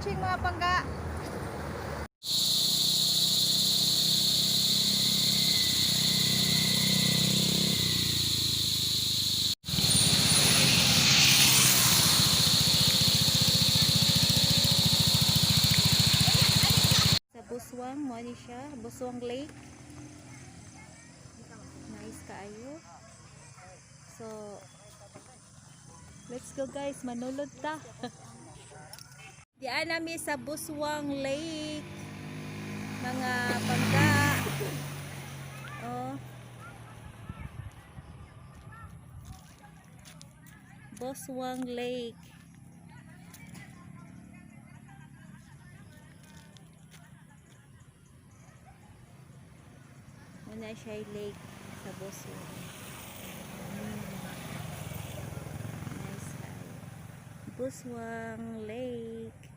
watching, mga pangga. Sa Buswang, mo ni siya, Buswang Lake. Nice kaayo. So, let's go, guys, manulod ta. Diyan nami sa Buswang Lake. Mga pangga. Oh. Buswang Lake. Muna siya lake sa Buswang. Nice kaayo. Buswang Lake.